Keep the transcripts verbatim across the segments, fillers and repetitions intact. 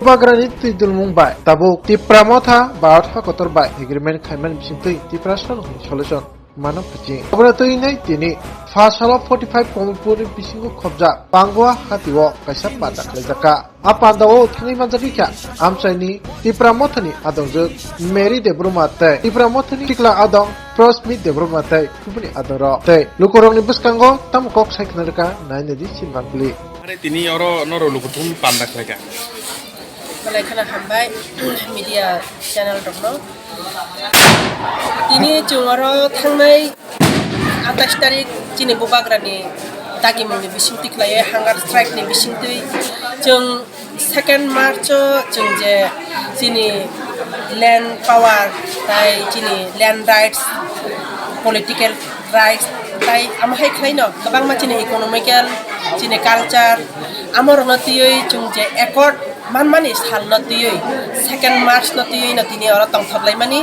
Bubagrani twi dulmung bai tabuk Tipra Motha Bharat ha kotor bai agreement khaimani bisingtwi Tiprasa rokni solution mano phachi. Aboni twi nai tini pha salo forty five Komolpur ni bisingo khobjak Pangua hatio kaisa panda khlaijak kha. A panda o thangwi manjak kha amchaini Tipra Mothani adongjwk Mary Debbarma tei Tipra Mothani tikla adong Prosmit Debbarma tei kubuni adongrok tei lukurokni bwskango tamo kok sai khna rwkha nai nadi sinmangpli. Are tini oro noro lukuthum panda khlaikha. Belai kheno hambai media channel rokno. Tini chwng oro thangnai atais tarik chini bubagrani dagimungni bisingtwi khlaiwi hunger strike ni bisingtwi chwng second March o chwng je chini land power tai chini land rights, political rights tai amo hai khlaino kwbangma chini economical, chini culture, amorokno twiwi chwng je accord manmani salno twiwi, second March no twiwi no tini oro tongthok laimani.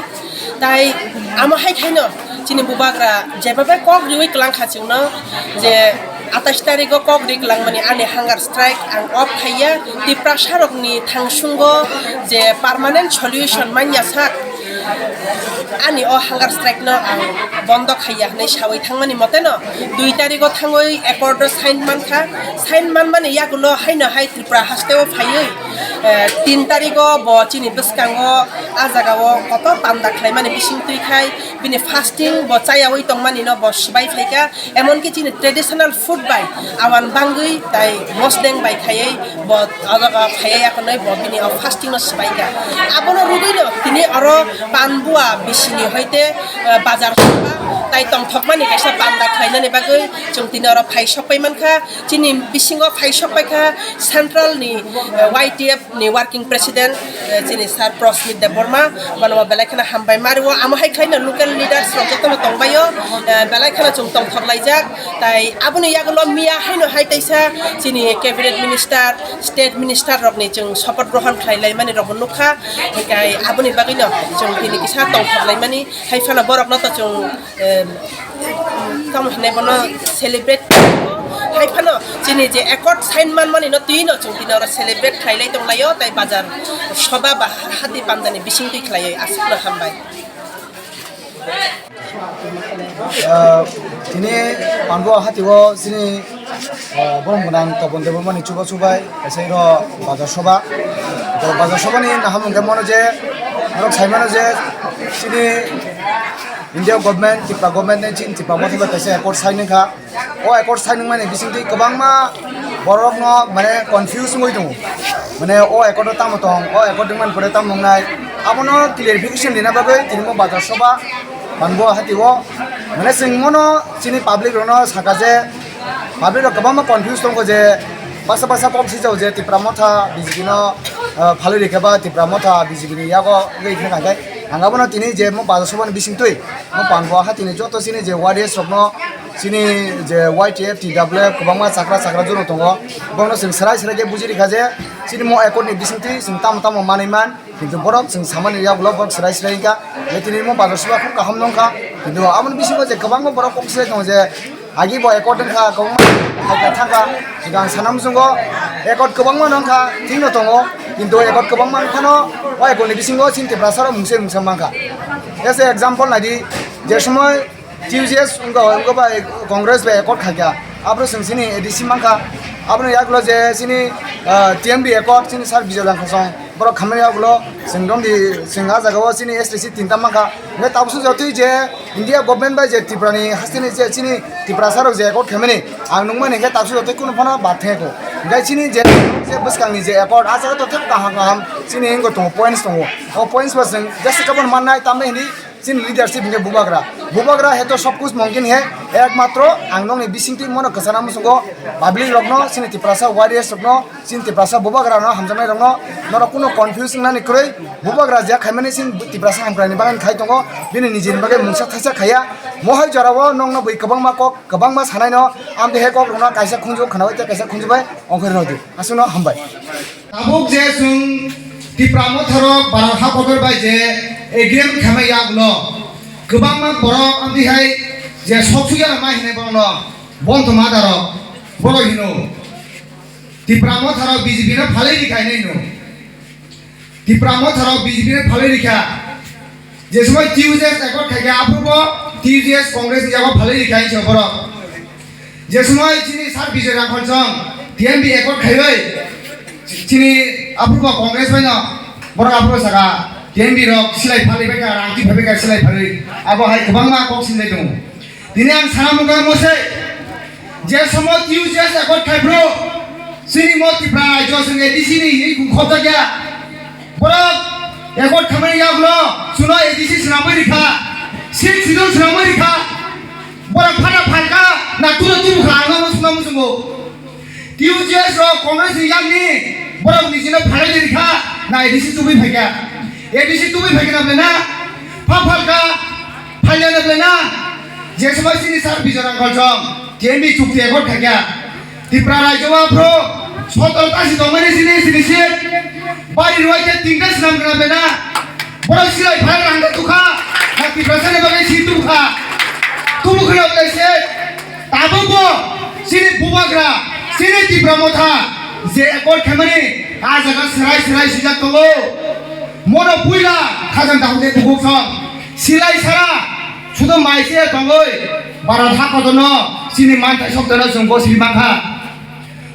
Tai amo hai khaino chini bubagra jebabe kok riwi kwlang kha chwngno je atais tarigo kok ri kwlangmani ani hunger strike ang off khaiya, Tiprasa rokni thangsungo je permanent solution manya sak ani o hunger strike no ang bondo khaiya hinwi sawi thangmani moteno dui tarigo thangwi accord o sign mankha, sign manmani yagulo haino hai Tripura hasteo phaiwi, eh, tin tarigo bo chini bwskango a jagao kotor panda khlaimani bising twi khai bini fasting bo chayawi tongmani no bo swbai phaikha, emonki chini traditional food bai awan bangwi tai mosdeng bai khaiwi bo o jaga phaiya yakonwi bo bini o fasting no swbaikha. Abono rwgwino tini oro panbua bisini hoite, eh, bazar saba tai tongthokmani kaisa panda khlainani bagwi chwng tini oro phai sokpai mankha. Chini bisingo phai sokpaikha central ni, eh, Y T F ni working president, eh, chini sir Prosmit Debbarma, bono bo belai kheno hambai mario. Amo hai khlaino local leaders rok jotono tongbaio, eh, belai kheno chwng tongthok laijak. Tai aboni yagulo miya haino hai taisa chini cabinet minister, state minister rokni chwng sopoth grohon khlai laimani rokbo nukha. Hinkhe aboni bagwino chwng tini kisa tongthok laimani. Hai phano borokno to chwng, eh, tamo hinwi bono celebrate khlaio. Hai phano chini je accord sign manmani no twi no chwng tini oro celebrate khlai lai tong laio, tai bazar soba ba hati pandani bising twi khlaio, aswkno hambai. Ah, tini Panbua hatio chini, ah, borok gwnang Topon Debbarmani chuba chubai kaisa iro bazar soba. To bazar sobani naham hwnkhe mano je, norok sai mano je chini India government, Tripura government ni chini Tripura motha bai kaisa accord sign wngkha. O accord sign wngmani bisingtwi kwbangma borokno mane confuse wngwi tongo. Mane o accord o tamo tong, o accord wngmani pore tamo wngnai. Abono clarification rina bagwi tini mo bazar soba Panbua hatio. Mane chwng mono chini public rokno saka je, public rok kwbangma confuse tongkho je, basa basa kok sijao je Tripura motha B J P no, ah, phalwi rikha ba Tripura motha B J P ni yago wngwi khna khai. Ang abono tini je mo bazar sobani bisingtwi mo Panbua hatini joto chini je warriors rokno chini je Y T F, T W F kwbangma chakra chakra juro tongo. Bono chwng swrai swrai khe buji rikha je chini mo accord ni bisingtwi chwng tamo tamo manwi man. Kintu borok chwng samani yagulo borok swrai swrai wngkha. Je tini mo bazar soba khub kaham nongkha. Kintu aboni bisingo je kwbangma borok kok swlai tongo je agi bo accord wngkha, kwbangma hai thangkha. Swkang sana muchungo accord kwbangma nongkha, thikno tongo. Kintu accord kwbangma wngkhano o accord ni bisingo chini Tiprasa rok mungsa mungsa mankha. As a example naidi, je somoi T U J S wngkha, wngkha bai Congress bai accord khaikha. Abro chwng chini A D C mankha. Aboni yagulo je chini, ah, T M D accord chini sir Bijoy Langkhosong. Borok khamani yagulo chwng romdi chwng ah jagao chini S T C tinta mankha. Hwnkhe tabukso jotoi je India government bai je Tripura ni hasteni je chini Tiprasa rok je accord khaimani ang nukmani hwnkhe tabukso jotoi kunu phano bad thangya kho. Hwnkhe chini je, je bwskangni je accord ah jaga to thep kaham kaham chini wngkha tongo points tongo. O points bo chwng just khe bono mannai tamni hwnwi chini leadership hwnkhe bubagra. Bubagra he to sob kuch mumkin hai, ekmatro ang nokni bisingtwi mono kwchana muchungo public rokno, chini Tiprasa warriors rokno, chini Tiprasa bubagra no hamjaknai rokno, norok kuno confuse wngnani kwrwi, bubagra je khaimani chini Tiprasa hamkraini bagwi khai tongo, bini nijini bagwi mungsa thaisa khaiya. Mohai jorao nokno bui kwbangma kok, kwbangma sanaino, amtwi he kok rokno kaisa khunju khwnawi tei kaisa khunju bai ongkhorwi rwdi. Aswkno hambai. Tabuk je chwng Tipra motharok Bharat ha kotor bai je agreement khamai yagulo kwbangma borok amtwi hai je sok sui ya ma hinwi borokno bontho ma darok borok hino Tipra motharok B J P no phalwi ri khainai hino. Tipra Motha rok B J P no phalwi rikha. Je somoi T U J S accord khaikha, aphuru bo T U J S Congress ni yago phalwi rikha hinwi se borok. Je somoi chini Sir Bijoy Rangkhol song T M B accord khaiwi chini aphuru bo Congress bai no borok aphuru saka T M B rok silai phalwi baikha, rang twi phaibaikha silai phalwi. Abo hai kwbangma kok sinjai tongo. Tini ang sana mungkha mose, je somo T U J S accord khai bro, chini mo Tipra rajyo song A D C ni hini khobjakya. Borok accord khamani yakno chuno A D C swnamwi rikha, Sixth Schedule swnamwi rikha. Borok phana phalka, na turo tubukha, ang no swnamwi chungo. T U J S rok Congress ni yakni borok ni sino phalai de rikha, na A D C tubui phaikha. A D C tubui phaikha na belai na? Pha phalka, phailya na belai na? Je somoi chini Sir Bijoy Rangkhol song T M B chukti accord khaikha. Tipra rajyo o aphuru sotoro tasi tongmani sini sini si. Bari rwai khe tingta swnam khna belai na? Borok silai phai rang de tukha, na Tiprasa ni bagwi si tukha. Tubu khna belai se. Tabukbo chini bubagra, chini Tipra Motha je accord khaimani, ah jaga serai serai sijak tongo. Mono puila khajang dahuk de bukuk song. Silai sara sudo mai se tongoi. Bara tha kotono chini manthai sok tono chwng bo siri mankha.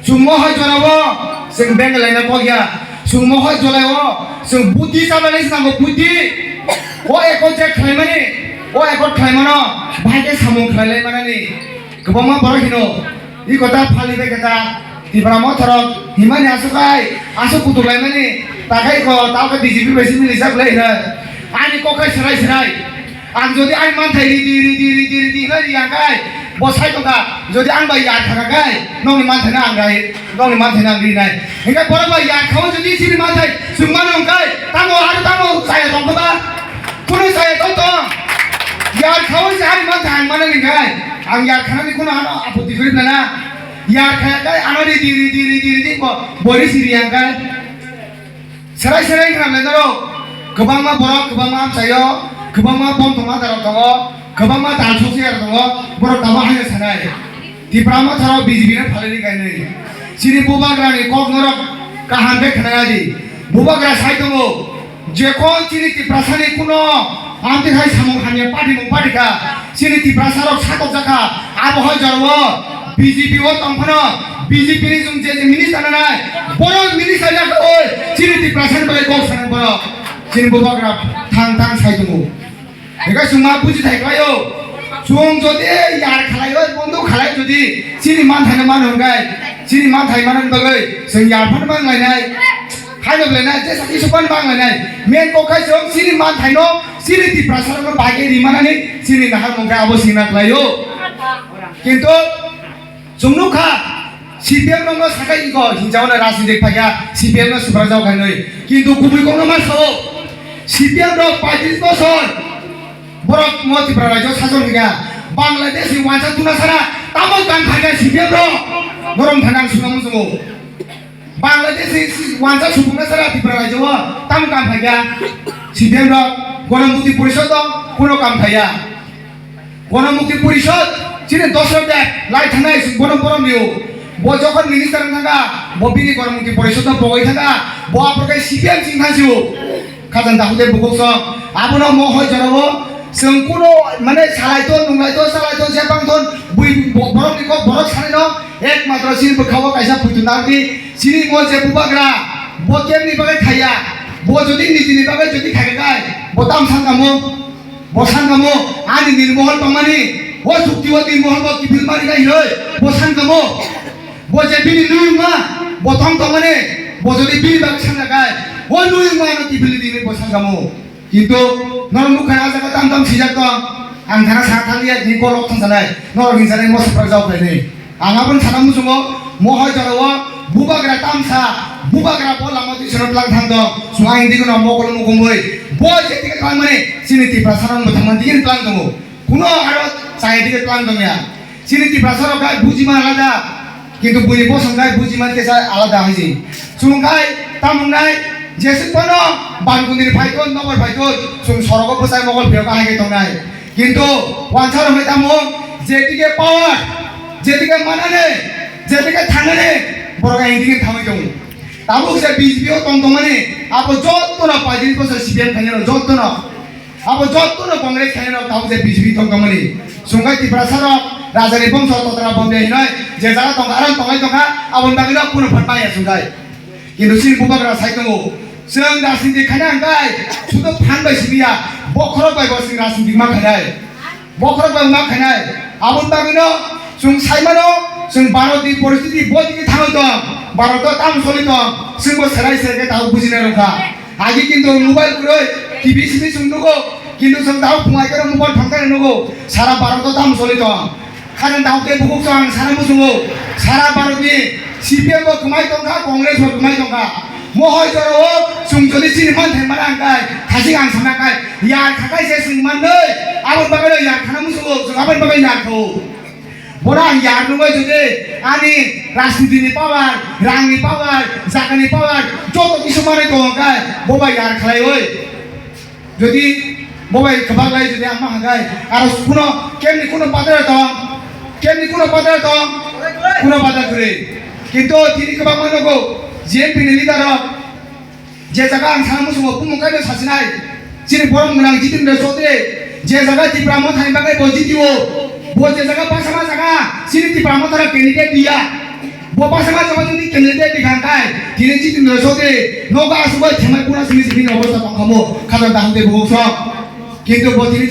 Chwng mohai jorao chwng benglaina kok ya. Chwng mohai jorao chwng buddhi chabalai se nango, buddhi. O accord je khlaimani, o accord khlaimano bahai khe samung khlailai manani. Kwbangma borok hino, i kota phali bai khe ta, Tipra Motha rok himani aswk hai, aswk kutuk laimani, takhai ko, tao khe B J P bai simi rijak lai hino. Ani kok khai serai serai. Ang jodi ani manthai ridi, ridi, ridi, ridi hino ri ang khai, bo sai tongkha, jodi ang bai yar kha khai, nokni manthai no ang rai, nokni manthai no ang rinai. Hinkhe borok bai yar khaui jodi chini manthai chwng mano hwnkhe, tamo aro tamo chaya tongkha ba? Kunu chaya tong tong. Yar khaui se ani manthai ang mano hwnkhe, ang yar khanani kunu ano apotti kwrwi mano na. Yar khaya khai ano ridi, ridi, ridi, ridi bo, bo risi ri ang khai. Serai serai wngkha nai norok, kwbangma borok, kwbangma amchaio, kwbangma bom tongma darok tongo, kwbangma dal sokchiyarok tongo, borok tamo haino sanai. Tipra Motha rok B J P no phalwi kainwi. Chini bubagrani kok norok kaham khe khwnaya di. Bubagra sai tongo, jekon chini Tiprasani kuno amtwi hai samung hamya party mung party kha. Chini Tiprasa rok sakok jakha, abo hai jorao B J P o tong phano B J P ni jung je je minister nanai, borok minister ya oi, chini Tiprasa ni bagwi kok sanai borok, chini bubagra thang thang sai tongo. Eka chwng ma buji thai khlaio, chwng jodi yar khlaio, bondo khlai jodi chini manthai no mano hwnkhe, chini manthai manani bagwi chwng yar phano mang lainai. Haino belai na, je saki supan bang lainai. Men kok khai chwng chini manthaino, chini Tiprasa rokno bagwi rimanani chini nahar mungkha abo singna khlaio. Kintu chwng nukha, C P M rokno sakai iko hinjaono rajnitik phaikha, C P M no subrajak khainwi. Kintu kubui kokno ma sao, C P M rok paitris bosor borok mo Tripura rajyo sason khaikha. Bangladesh ni wansa tuna sara tamo kan phaikha C P M rok? Norok thana ang suna muchungo. Bangladesh ni si-, wansa supungna sara Tripura rajyo o tamo kam phaiya? C P M rok Gonomukti Porishod o kuno kam phaiya. Gonomukti Porishod chini Dosrok Deb lai thangnai bono borom rio. Bo jokhon minister wng thangkha, bo bini Gonomukti Porishod no pogoi thangkha, bo aphuru khe C P M ching thangsi o. Khajang dahu de bukuk song. Abono mohoi jorao chwng kuno mane salai ton, nunglai ton, salai ton, jebang ton, bui bo-, borok ni kok borok sanai no, ekmatro chini bwkha o kaisa phuitu narwkdi, chini mo je bubagra, bo kemni bagwi khaiya, bo jodi nijini bagwi jodi khaikha khai, bo tam san kamo, bo san kamo, ani nirmohol tongmani, o chukti o nirmohol bo kiphil mari khai hinoi, bo san kamo. Bo je bini nuyungma, bo thong tongmani, bo jodi bini bagwi sanja khai, o nuyungma ano kiphilwi di hinwi bo sanjamo. Kintu norok nukha na jaga tam tam sijak tong, ang thana sana thang ya, ni kolok thang sanai, norok hinsanai mo siprak jawab lainai. Ang aboni sana muchungo, mohoi jorao, bubagra tamsa, bubagra bo lama twi sero tlang thang tong, sung ang digi no mokol mukumui, bo je tike tlang mani, chini Tiprasa rok bo thang mani digi tlang tongo. Kuno aro chaya digi tlang tong ya. Chini Tiprasa rok khai bujima alada, kintu buini bosong khai bujima kesa alada hai se. Chwng khai tamung nai, jesuk phano Bankundi ni phaikon, nobar phaikon, chwng sorogo bwsai mokol phiyok hai khe tongnai. Kintu wansa rok hai tamung, jedige power, jedige manane, jedige thangnane, borok hai hindige thangwi tongo. Tabuk se B J P o tong tongmani, abo jottono paidini bosor C P M khainai rok jottono. Abo jottono Congress khainai rok tabuk se B J P tong tongmani. Chwng khai Tiprasa rok rajani bongso totra bombe hinoi je jaga tong arang tongai tongkha, aboni bagwi no kunu phan maya chwng khai. Kintu chini bubagra sai tongo. Chwng rajniti khaina hwnkhe sudu phan bai simi ya, bokhorok bai bo chwng rajniti ma khainai. Bokhorok bai ma khainai. Aboni bagwino chwng sai mano, chwng Bharatni poristiti bo digi thangwi tong, Bharato tamo choli tong, chwngbo serai serai khe tabuk bujina rwkha. Agi kintu mobile kwrwi, T V simi chwng nugo, kintu chwng tabuk phungai khe mobile thangkhe nugo, sara Bharato tamo choli tong. Khajang tabuk tei bukhuk chwng ang sana muchungo, sara Bharatni C P M bo kwmai tongkha, Congress bo kwmai tongkha. Mohoi jorao chwng jodi chini man thai mana hwnkhe, thasing ang sana khai, yar khakai se chwng mannoi, aboni bagwino yar khana muchungo, chwng aboni bagwi yar kho. Bono ang yar nungwi jodi ani rajnitini power, rangni power, jagani power, joto kisu manwi tongo khai, bo bai yar khlaiwi. Jodi bo bai kwbak lai jodi ang ma hwnkhe, aro kuno kemni kuno badal tong, kemni kuno badal tong, kuno badal kwrwi. Kintu tini kwbangma nogo G M P ni leader rok je jaga ang sana muchungo bumung kaino sasinai, chini borok gwnang Jitendra Chaudhary je jaga Tipra Motha ni bagwi bo jitio, bo je jaga bwsama jaga chini Tipra Motha rok candidate diya. Bo bwsama jama jodi candidate di khan kai, tini Jitendra Chaudhary nogo asugwi themai pura simi simi ni obostha tong kha mo, khajang daham tei bukhuk sok. Kintu bo tini